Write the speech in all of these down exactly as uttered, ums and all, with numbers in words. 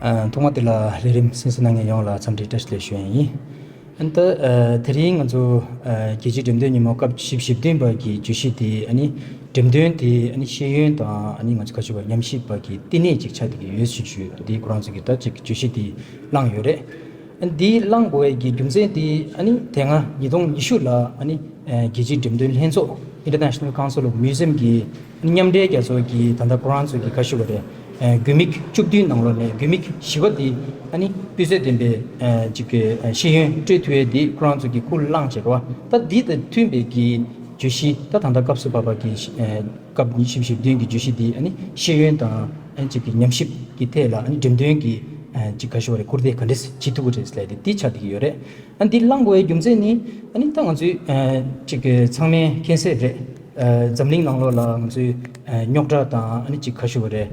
ཨ། ཐོག་མ་དེ་ལ་ལས་རིམ་གསན་གཟིགས་གནང་མཁན་ཡོངས་ལ་འཚམས་འདྲི་བཀྲ་ཤིས་བདེ་ལེགས་ཞུ་ཡ་ཡིན། ཨ་ནི་ད་ཨ་དེ་རིང་ང་ཚོ་ཨ་རྒྱལ་སྤྱིའི་འགྲེམས་སྟོན་ཉིན་མོ་སྐབས་བཞི་བཅུ་ཞེ་བདུན་པ་གི་བརྗོད་གཞི་དེ། ཨ་ནི་འགྲེམས་སྟོན་དེ་ཨ་ནི་ཤེས་ཡོན་དང་ཨ་ནི་ང་ཚོ་ག་ཞུ་བ་ཉམས་ཞིབ་པ་གི་བསྟི་གནས་ཅིག་ཆགས་བསྡད་ཀྱི་ཡོད་ཞུ་ཞུ། དེ་ཁོ་རང་ཚོ་གི་ད་ཅིག་བརྗོད་གཞི་དེ་བླངས་ཡོད་རེད། ཨ་ནི་དེ་བླངས་དགོས་ཡ་གི་རྒྱུ་མཚན་དེ། ཨ་ནི་དེ་སྔ་ཉིས་སྟོང་ཉི་ཤུ་ལ་ཨ་ནི་ཨ་རྒྱལ་སྤྱིའི་འགྲེམས་སྟོན་ལྷན་ཚོགས། International Council of Museum གི་མཉམ་འབྲེལ་རྒྱལ་ཚོགས་ཀྱི་ད་ལྟ་ཁོ་རང་ཚོ་གི་ག་ཞུ་བ་རེད། ཨ་དགོས་དམིགས་བཅུ་བདུན་ནང་ལོགས་ནས་དགོས་དམིགས་བཞི་པ་དེ། ཨ་ནི་སྤུས་ཚད་ལྡན་པའི་ཨ་ཅིག་གི་ཨ་ཤེས་ཡོན་སྤྲོད་ཐུབ་ཡས་དེ་ཁོ་རང་ཚོ་གི་ཁུར་བླངས་བྱས་རེད་བ། ད་འདི་དང་མཐུན་པའི་གི་བརྗོད་གཞི། ད་ད་ལྟ་སྐབས་སུ་བབས་པ་གི་ཨ་སྐབས་ཉི་ཤུ་བཞི་བདུན་གྱི་བརྗོད་གཞི་དེ། ཨ་ནི་ཤེས་ཡོན་དང་ཨ་ཅིག་གི་ཉམས་ཞིབ་ཀྱི་ཐད་ལ་ཨ་ནི་འགྲེམས་སྟོན་གྱི་ཨ་ཅིག་ག་ཞུ་བ་རེད། སྐུལ་འདེད་ག་འདྲས་བྱེད་ཐུབ་ཀྱི་རེད་ཟེར་ཡ་དེ་འདི་ཆགས་བསྡད་ཀྱི་ཡོད་རེད། ཨ་འདི་བླངས་དགོས་ཡའི་རྒྱུ་མཚན་ནི། ཨ་ནི་ད་ང་ཚོའི་ཨ་ཅིག་གི་ཚང་མས་མཁྱེན་གསལ་རེད། ཨ་འཛམ་གླིང་ནང་ལོགས་ལ་ང་ཚོའི་ཨ་རྙོག་དྲ་དང་ཨ་ནི་ཅིག་ག་ཞུ་བ་རེད།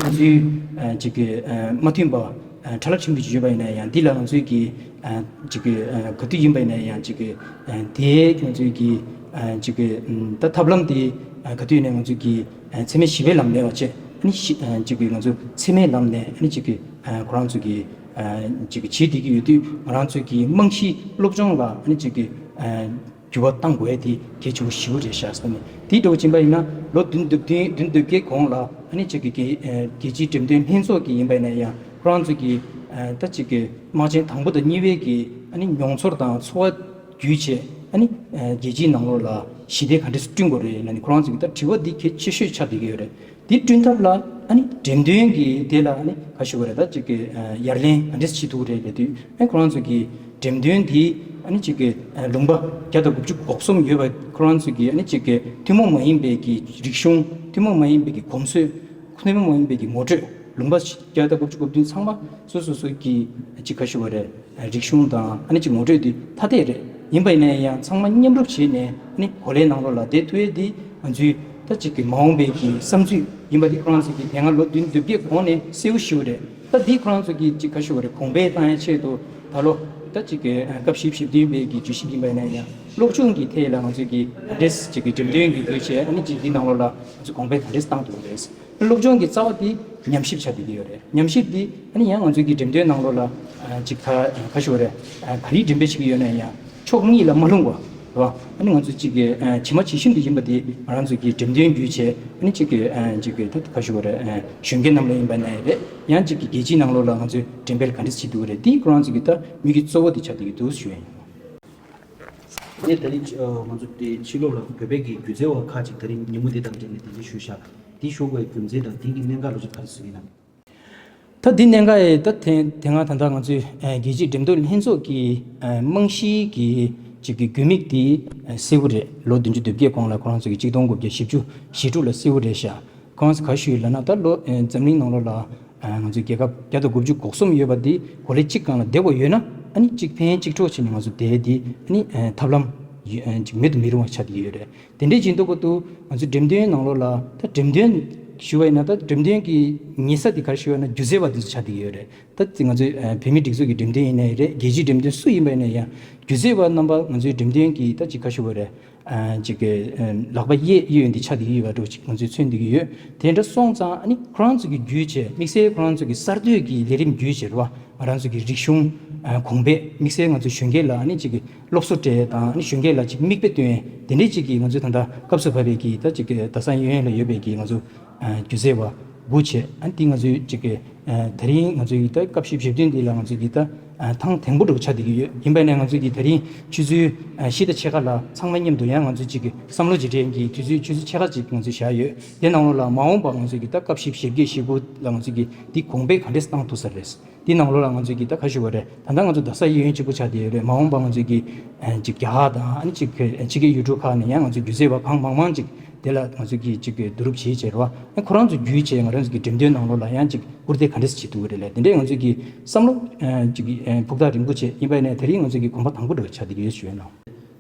ཨ་ང་ཚོའི་ཨ་ཅིག་གི་ཨ་མ་མཐུན་པ་ཨ་ཕྲ་ལ་ཕྲན་བུ་ཅིག་ཡོད་པ་ཡིན་ན་ཡང་། འདི་ལ་ང་ཚོའི་གི་ཨ་ཅིག་གི་ཨ་ག་དུས་ཡིན་པ་ཡིན་ན་ཡང་། ཅིག་གི་ཨ་དེའི་ང་ཚོའི་གི་ཨ་ཅིག་གི་ཨ་ད་ཐབས་ལམ་དེ་ཨ་ག་དུས་ཡིན་ན་ང་ཚོའི་གི་ཨ་འཚེ་མེད་ཞི་བའི་ལམ་ནས་བ་བྱས། ཨ་ནི་ཤི་ཨ་ཅིག་གི་ང་ཚོ་འཚེ་མེད་ལམ་ནས་ཨ་ནི་ཅིག་གི་ཨ་ཁོ་རང་ཚོ་གི་ཨ་ཅིག་གི་བྱེད་བསྡད་ཀྱི་ཡོད་དུས། ང་རང་ཚོ་གི་རྨང་གཞིའི་སློབ་སྦྱོང་ལ་ཨ་ནི་ཅིག་གི་ཨ་འགྱུར་བ་གཏང་དགོས་ཡ་དེ་གལ་ཆེན་པོ་ཞེ་པོ་རེད་ཤག་བསམ་ནས། དེའི་འདྲ་བོ་ཕྱིན་པ་ཡིན་ན། ལོ་བདུན་བདུན་བདུན་བདུན་བརྒྱད་གོང་ལ་ཨ་ནི་ཅིག་གི་རྒྱལ་ཨ་རྒྱལ་སྤྱིའི་འགྲེམས་སྟོན་ལྷན་ཚོགས་ཀྱི་ཡིན་པ་ཡིན་ན་ཡང་། ཁོ་རང་ཚོ་གི་ཨ་ད་ཅིག་གི་དམག་ཆེན་དང་པོ་དང་གཉིས་པའི་གི་ཨ་ནི་མྱོང་ཚོར་དང་ཚོར་བ་བརྒྱུད་བྱས། ཨ་ནི་ཨ་རྒྱལ་སྤྱིའི་ནང་ལོགས་ལ་ཞི་བདེ་ག་འདྲས་བསྐྲུན་དགོས་རེད་ལབ་ནས་ཁོ་རང་ཚོ་གི་ད་དྲི་བ་འདི་གལ་ཆེ་ཤོས་ཆགས་བསྡད་ཀྱི་ཡོད་རེད། འདི་བསྐྲུན་ཐབས་ལ་ཨ་ནི་འགྲེམས་སྟོན་གྱི་དེ་ལ་ཨ་ནི་ག་ཞུ་བ་རེད། ད་ཅིག་གི་ཨ་ཡར་ལེན་ག་འདྲས་བྱེད་ཐུབ་ཀྱི་རེད་ལབ་དུས། ཨ་ཁོ་རང་ཚོ་གི་འགྲེམས་སྟོན་འདི་ཨ་ནི་ཅིག་གི་ཨ་ལུང་པ་བརྒྱ་དང་དགུ་བཅུ་གོ་གསུམ་ཡོད་པ། ཁོ་རང་ཚོ་གི་ཨ་ནི་ཅིག་གི་ཐུན་མོང་མ་ཡིན་པའི་གི་རིག་གཞུང་། ཐུན་མོང་མ་ཡིན་པའི་གི་གོམས་སྲོལ། ཐུན་མོང་མ་ཡིན་པའི་གི་ངོ་སྤྲོད། ལུང་པ་བརྒྱ་དང་དགུ་བཅུ་གོ་བདུན་ཚང་མ་སོ་སོ་སོ་གི་ཅིག་ག་ཞུ་བ་རེད། རིག་གཞུང་དང་ཨ་ནི་ཅིག་ངོ་སྤྲོད་དེ་ཐ་དད་རེད། ཡིན་པ་ཡིན་ན་ཡང་ཚང་མ་མཉམ་རུབ་བྱས་ནས་ཨ་ནི་གོ་ལའི་ནང་ལོགས་ལ་བསྡད་ཐུབ་ཡས་དེ་ང་ཚོའི་ད་ཅིག་གི་མ་འོངས་པའི་གི་བསམ་ཚུལ་ཡིན་པ་དེ་ཁོ་རང་ཚོ་གི་དེ་སྔ་ལོ་བདུན་བདུན་བརྒྱད་གོང་ནས་གསལ་པོ་ཞེ་པོ་རེད། ད་འདི་ཁོ་རང་ཚོ་གི་ཅིག་ག་ཞུ་བ་རེད། གོང་འཕེལ་བཏང་ཡས་ཆེད་དུ་ད་ལོ་ད་ཅིག་གི་སྐབས་བཞི་བཅུ་ཞེ་བདུན་པའི་གི་བརྗོད་གཞི་ཡིན་པ་ཡིན་ན་ཡང་། སློབ་སྦྱོང་གི་ཐད་ལ་ང་ཚོས་གི་ག་འདྲས་ཅིག་གི་འགྲེམས་སྟོན་གྱི་བརྒྱུད་བྱས། ཨ་ནི་ཅིག་འདི་ནང་ལོགས་ལ་ང་ཚོ་གོང་འཕེལ་ག་འདྲས་བཏང་ཐུབ་ཀྱི་རེད། སློབ་སྦྱོང་གི་རྩ་བ་དེ་ཉམས་ཞིབ་ཆགས་བསྡད་ཀྱི་ཡོད་རེད། ཉམས་ཞིབ་འདི་ཨ་ནི་ཡང་ང་ཚོའི་གི་འགྲེམས་སྟོན་ནང་ལོགས་ལ་ཨ་ཅིག་ད་ག་ཞུ་བ་རེད། ཨ་ག་རེ་འགྲེམས་སྤེལ་བྱེད་ཀྱི་ཡོད་ན་ཡང་ཕྱོགས་གཉིས་ལ་མ་ལྷུང་བ་རེད་བ། ཨ་ནི་ང་ཚོ་ཅིག་གི་ཨ་ཇི་མ་ཇི་བཞིན་དུ་ཡིན་པ་དེ་ང་རང་ཚོ་གི་འགྲེམས་སྟོན་བརྒྱུད་བྱས། ཨ་ནི་ཅིག་གི་ཨ་ཅིག་གི་ད་ག་ཞུ་བ་རེད། ཨ་གཞོན་སྐྱེས་རྣམས་ལ་ཡིན་པ་ན་ཡང་རེད། ཡང་ཅིག་གི་རྒྱལ་སྤྱིའི་ནང་ལོགས་ལ་ང་ཚོས་འགྲེམས་སྤེལ་ག་འདྲས་བྱེད་ཐུབ་ཀྱི་རེད། འདི་ཁོ་རང་ཚོ་གི་ད་དམིགས་ཡུལ་གཙོ་བོ་དེ་ཆགས་བསྡད་ཀྱི་འདུག་ཞུ་ཡ་ཡིན། ངས་ད་རིང་ཨ་ང་ཚོ་དེ་ཕྱི་ལོགས་ལ་བོད་པའི་གི་སྒྱུ་རྩལ་བ་ཁག་ཅིག་ད་རིང་ཉིན་མོ་འདི་དང་འབྲེལ་ནས་དེ་འདྲ་ཞུས་ཤག་འདི་ཞུ་དགོས་རྒྱུ་མཚན་དང་འདི་གི་གནད་འགག་ལོ་ཅིག་ག་རེ་བཟོས་ཡིན་ནམ། ད་འདི་གནད་འགག་ཡི་ད་དེ་དེ་སྔ་ད་ལྟ་ང་ཚོའི་ཨ་རྒྱལ་སྤྱིའི་འགྲེམས་སྟོན་ལྷན་ཚོགས་ཀྱི་ཨ་རྨང་གཞིའི་གི་ཅིག་གི་དགོས་དམིགས་དེ་ཨ་གསལ་པོ་རེད། ལོ་བདུན་ཅུ་དོན་བརྒྱད་གོང་ལ་ཁོ་རང་ཚོ་གི་གཅིག་སྟོང་དགུ་བརྒྱ་བཞི་བཅུ་ཞེ་དྲུག་ལ་གསལ་པོ་རེད་ཤག་ཁོ་རང་ཚོ་ག་རེ་ཞུས་ཡོད་ལབ་ན། ད་ལོ་ཨ་འཛམ་གླིང་ནང་ལོགས་ལ་ཨ་ང་ཚོའི་རྒྱལ་ཁབ་བརྒྱ་དང་དགུ་བཅུ་གོ་གསུམ་ཡོད་པ་དེ་གོ་ལའི་གཅིག་སྒང་ལ་བསྡད་དགོས་ཡོད་ན། ཨ་ནི་གཅིག་ཕན་གཅིག་གྲོགས་བྱས་ནས་ང་ཚོ་བསྡད་དེ་ཨ་ནི་ཨ་ཐབས་ལམ་ཡོད་ཨ་ཅིག་མེད་དུ་མི་རུང་བ་ཆགས་བསྡད་ཡོད་རེད། དེ་འདྲའི་ཅིག་འདུག་གོ་དུས་ང་ཚོའི་འགྲེམས་སྟོན་ནང་ལོགས་ལ་ད་འགྲེམས་སྟོན་ཞུ་བ་ཡིན་ན། ད་འགྲེམས་སྟོན་གྱི་ཉེ་ས་དེ་ག་རེ་ཞུ་བ་ཡིན་ན་སྒྱུ་རྩལ་བ་དེ་ཚོ་ཆགས་བསྡད་ཡོད་རེད། ད་ཅིག་ང་ཚོའི་ཨ་བོད་མིའི་སྒྲིག་འཛུགས་ཀྱི་འགྲེམས་སྟོན་ཡིན་ནའི་རེད། རྒྱལ་སྤྱིའི་འགྲེམས་སྟོན་སུ་ཡིན་པ་ཡིན་ན་ཡང་། སྒྱུ་རྩལ་བ་རྣམ་པ་ང་ཚོའི་འགྲེམས་སྟོན་གྱི་ད་ཅིག་ག་རེ་ཞུ་བ་རེད། ཨ་ཅིག་གི་ཨ་ལག་པ་གཡས་གཡས་གཡོན་དེ་ཆགས་བསྡད་ཀྱི་ཡོད་པ་འདྲ་བོ་ཅིག་ང་ཚོས་མཚོན་བསྡད་ཀྱི་ཡོད། དེ་འདྲ་སོང་ཙང་ཨ་ནི་ཁོ་རང་ཚོ་གི་བརྒྱུད་བྱས། དམིགས་བསལ་ཁོ་རང་ཚོ་གི་གསར་གཏོད་ཀྱི་ལས་རིམ་བརྒྱུད་བྱས་རེད་བ། ང་རང་ཚོ་གི་རིག་གཞུང་ཨ་གོང་འཕེལ། དམིགས་བསལ་ང་ཚོ་གཞོན་སྐྱེས་ལ་ཨ་ནི་ཅིག་གི་སློབ་གསོ་སྤྲད་དང་། ཨ་ནི་གཞོན་སྐྱེས་ལ་ཅིག་མིག་དཔེ་སྟོན། དེ་འདྲའི་ཅིག་གི་ང་ཚོའི་ད་ལྟ་སྐབས་སུ་བབས་པའི་གི་ད་ཅིག་གི་རྡ་ས་གཡས་གཡོན་ལ་ཡོད་པའི་གི་ང་ཚོ་ཨ་སྒྱུ་རྩལ་བ་སྒུག་བྱས། ཨ་ནི་དེ་ང་ཚོའི་ཅིག་གི་ཨ་དེ་རིང་ང་ཚོའི་ད་སྐབས་བཞི་བཅུ་ཞེ་བདུན་འདི་ལ་ང་ཚོའི་གི་ད་ཨ་ཐེངས་དང་པོ་འདྲ་བོ་ཆགས་བསྡད་ཀྱི་ཡོད། ཡིན་པ་ཡིན་ན་ང་ཚོའི་གི་དེ་རིང་ཆུ་ཚོད་ཨ་བཞི་དང་ཕྱེད་ཀ་ལ་ཚང་མ་མཉམ་དུ་ཡང་ང་ཚོའི་ཅིག་གི་བསམ་བློ་ཅིག་སྤྲད་མཁན་གྱི་དུས་ཚོད་ཆུ་ཚོད་ཕྱེད་ཀ་ཅིག་ང་ཚོས་བཞག་ཡོད། དེ་ནང་ལོགས་ལ་མ་འོངས་པ་ང་ཚོའི་གི་ད་སྐབས་བཞི་བཅུ་ཞེ་དགུ་ལ་ང་ཚོའི་གི་འདི་གོང་འཕེལ་ག་འདྲས་བཏང་ཐུབ་ས་རེད། འདི་ནང་ལོགས་ལ་ང་ཚོས་ཀྱི་ད་ག་ཞུ་བ་རེད། ད་ལྟ་ང་ཚོ་རྡ་ས་གཡས་གཡོན་གཅིག་པུ་ཆགས་བསྡད་ཡོད་རེད། མ་འོངས་པ་ང་ཚོས་ཀྱི་ཨ་ཅིག་རྒྱ་གར་དང་། ཨ་ནི་ཅིག་ཕྱི་རྒྱལ་ཡུལ་གྲུ་ཁག་ནས་ཡང་ང་ཚོའི་སྒྱུ་རྩལ་བ་གང་མང་མང་ཅིག་དེ་ལ་ང་ཚོས་ཀྱི་ཅིག་བསྡུ་རུབ་བྱེད་བྱས་རེད་བ། ཨ་ཁོ་རང་ཚོ་བརྒྱུད་བྱས་ང་རང་ཚོ་གི་འགྲེམས་སྟོན་ནང་ལོགས་ལ་ཡང་ཅིག་སྐུལ་འདེད་ག་འདྲས་བྱེད་ཐུབ་ཀྱི་རེད་ལབ། དེ་འདྲའི་ང་ཚོས་ཀྱི་བསམ་བློ་ཨ་ཅིག་ཨ་ཕུགས་ཐག་རིང་པོ་བྱས། ཡིན་པ་ཡིན་ནའི་དེ་རིང་ང་ཚོས་ཀྱི་གོམ་པ་དང་པོ་འདྲ་བ་ཆགས་བསྡད་ཀྱི་ཡོད་ཞུ་ཡ་ཡིན།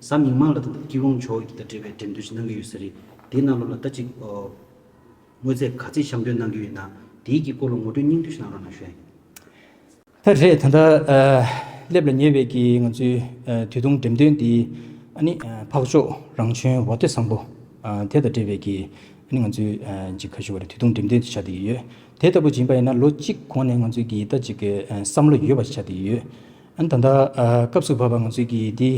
གཟའ་མིག་དམར་ལ་ད་ལྟ་སྐྱིད་ཁོང་མཆོག་གིས་ད་འབྲེལ་བའི་འགྲེམས་སྟོན་ཞིག་གནང་གི་ཡོད་ས་རེད། དེའི་ནང་ལོགས་ལ་ད་ཅིག་ཨོ། དངོས་རྫས་ག་ཚད་བཤམས་སྟོན་གནང་གི་ཡོད་ན། དེའི་གི་སྐོར་ལ་ངོ་སྤྲོད་སྙིང་བསྡུས་ཤིག་གནང་རོགས་གནང་ཞུ་ཡ་ཡིན། ད་རེད། ད་ལྟ་ཨ་སླེབས་ལ་ཉེ་བའི་གི་ང་ཚོའི་ཨ་དུས་ཐུང་འགྲེམས་སྟོན་འདི་ཨ་ནི་ཨ་འཕགས་མཆོག་རང་བྱོན་འོ་དོད་བཟང་པོ་ཨ་དེ་དང་འབྲེལ་བའི་གི་ ནི་ང་ཚོའི་ཅིག་ག་ཞུ་བ་རེད། དུས་ཐུང་འགྲེམས་སྟོན་དེ་ཆགས་བསྡད་ཀྱི་ཡོད། དེ་ལྟ་བུ་ཡིན་པ་ཡིན་ན་ལོ་གཅིག་གོང་ནས་ང་ཚོའི་གི་ད་ཅིག་གི་བསམ་བློ་ཡོད་པ་ཆགས་བསྡད་ཀྱི་ཡོད། ཨ་ནི་ད་ལྟ་སྐབས་སུ་བབས་པ་ང་ཚོའི་གི་འདི་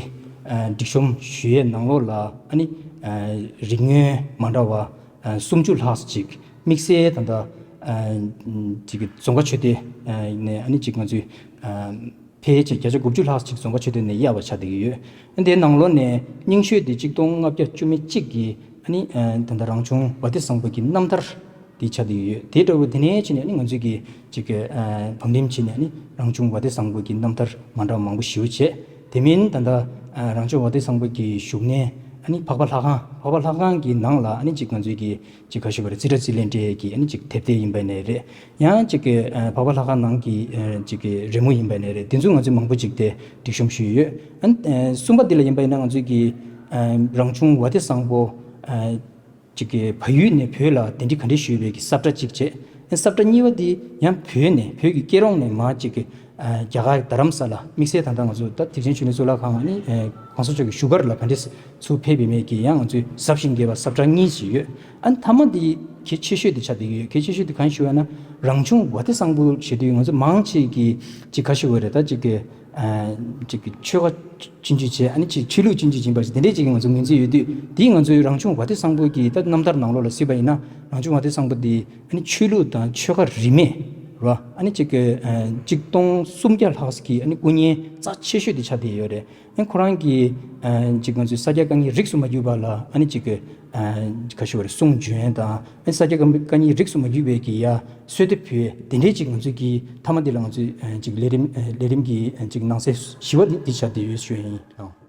སྒྲིག་གཤོམ་ཞུ་ཡས་ནང་ལོགས་ལ་ཨ་ནི་རིག་དངོས་མ་འདྲ་བ་སུམ་ཅུ་ལྷག་ཅིག་དམིགས་བསལ་ད་ལྟ་ཅིག་གི་རྫོང་ཁ་ཆོས་སྡེ་ནས་ཨ་ནི་ཅིག་ང་ཚོའི་ཕལ་ཆེར་བརྒྱ་ཆ་དགུ་བཅུ་ལྷག་ཅིག་རྫོང་ཁ་ཆོས་སྡེ་ནས་གཡར་བ་ཆགས་བསྡད་ཀྱི་ཡོད། དེའི་ནང་ལོགས་ནས་རྙིང་ཤོས་དེ་གཅིག་སྟོང་ལྔ་བརྒྱ་བཅུ་མེད་གཅིག་གིས་ཨ་ནི་ད་ལྟ་རང་བྱུང་བ་དན་བཟང་པོ་གི་རྣམ་ཐར་དེ་ཆགས་བསྡད་ཀྱི་ཡོད། དེ་འདྲ་བོ་དེ་ནས་ཕྱིན་ནས་ཨ་ནི་ང་ཚོས་ཀྱི་ཅིག་གི་བང་རིམ་ཕྱིན་ནས་ཨ་ནི་རང་བྱུང་བ་དན་བཟང་པོ་གི་རྣམ་ཐར་མ་འདྲ་བ་མང་པོ་ཞེ་པོ་བྱས། དེ་མིན་ད་ལྟ་རང་བྱུང་བ་དན་བཟང་པོ་གི་བཞུགས་གནས་ཨ་ནི་འཕགས་པ་ལྷ་ཁང་། འཕགས་པ་ལྷ་ཁང་གི་ནང་ལ་ཨ་ནི་ཅིག་ང་ཚོས་ཀྱི་ཅིག་ག་ཞུ་བ་རེད། རྩིས་ཁྲ་རྩིས་ལེན་འབྲས་ཀྱི་ཨ་ནི་ཅིག་དེབ་ཐེར་ཡིན་པ་ནས་རེད། ཡང་ཅིག་གི་འཕགས་པ་ལྷ་ཁང་ནང་གི་ཅིག་གི་རི་མོ་ཡིན་པ་ནས་རེད། དེ་ཚོ་ང་ཚོས་མང་པོ་ཅིག་དེ་སྒྲིག་གཤོམ་ཞུས་ཡོད། ཨ་ནི་གསུམ་པ་འདི་ལ་ཡིན་པ་ཡིན་ན་ང་ཚོས་ཀྱི་རང་བྱུང་བ་དན་བཟང་པོ་ཅིག་གི་བལ་ཡུལ་ནས་བོད་ལ་གདན་འདྲེན་ག་འདྲས་ཞུས་པའི་གི་ས་བཀྲ་གཅིག་བྱས། ཨ་ནི་ས་བཀྲ་གཉིས་པ་འདི་ཡང་བོད་ནས་བོད་ཀྱི་སྐྱིད་རོང་ནས་མར་ཅིག་གི་རྒྱ་གར་རྡ་རམ་ས་ལ་དམིགས་བསལ་ད་ལྟ་ང་ཚོ་ད་ཐེག་ཆེན་ཆོས་གླིང་གཙུག་ལག་ཁང་ཨ་ནི་གོང་ས་མཆོག་གི་བཞུགས་སྒར་ལ་ག་འདྲས་ཚུར་ཕེབས་པའི་མེད་ཀྱི་ཡང་ང་ཚོའི་གཟབ་ཞིང་རྒྱས་པ་ས་བཀྲ་གཉིས་ཤིག་ཡོད། ཨ་ནི་མཐའ་མ་འདི་གལ་ཆེ་ཤོས་དེ་ཆགས་བསྡད་ཀྱི་ཡོད། གལ་ཆེ་ཤོས་དེ་གང་ཞུ་བ་ན་རང་བྱུང་བ་དན་བཟང་པོ་ཞེས་དུས་ང་ཚོ་མང་ཆེ་གི་ཅིག་ག་ཞུ་བ་རེད། ད་ཅིག་གི་ཅིག་གི་ཆོལ་ཁ་ཅན་ཅིག་བྱས་ཨ་ནི་ཅིག་ཆོས་ལུགས་ཅན་ཅིག་ཡིན་པ་ཞིག་དེ་འདྲས་ཅིག་གི་ང་ཚོ་ངོས་འཛིན་ཡོད་དུས། དེའི་ང་ཚོའི་རང་བྱུང་བ་དན་བཟང་པོ་གི་ད་རྣམ་ཐར་ནང་ལོགས་ལ་གཟིགས་པ་ཡིན་ན་རང་བྱུང་བ་དན་བཟང་པོ་འདི་ཨ་ནི་ཆོས་ལུགས་དང་ཆོལ་ཁ་རིས་མེད་ར་ཨ་ནི་ཅིག་གི་ཅིག་སྟོང་སུམ་བརྒྱ་ལྷག་གི་ཨ་ནི་སྐུ་བརྙན་རྩ་ཆེ་ཤོས་དེ་ཆགས་བསྡད་ཡོད་རེད། ཨ་ནི་ཁོ་རང་གིས་ཅིག་ང་ཚོའི་ས་སྐྱ་བཀའ་རྙིང་རིས་སུ་མ་གྱུར་པ་ལ་ཨ་ནི་ཅིག་གི་ག་ཞུ་བ་རེད། གསུང་བྱོན་དང་ཨ་ནི་ས་སྐྱ་བཀའ་རྙིང་རིས་སུ་མ་གྱུར་པའི་གི་ཡ་གསོལ་འདེབས་ཕུལ་དེ་འདྲའི་ཅིག་ང་ཚོའི་གི་མཐའ་མ་འདི་ལ་ང་ཚོའི་ཅིག་ལས་རིམ་ལས་རིམ་གྱི་ཅིག་ནང་གསེས་བཞི་པ་འདི་འདི་ཆགས་བསྡད་ཡོད་ཞུ་ཡ་ཡིན།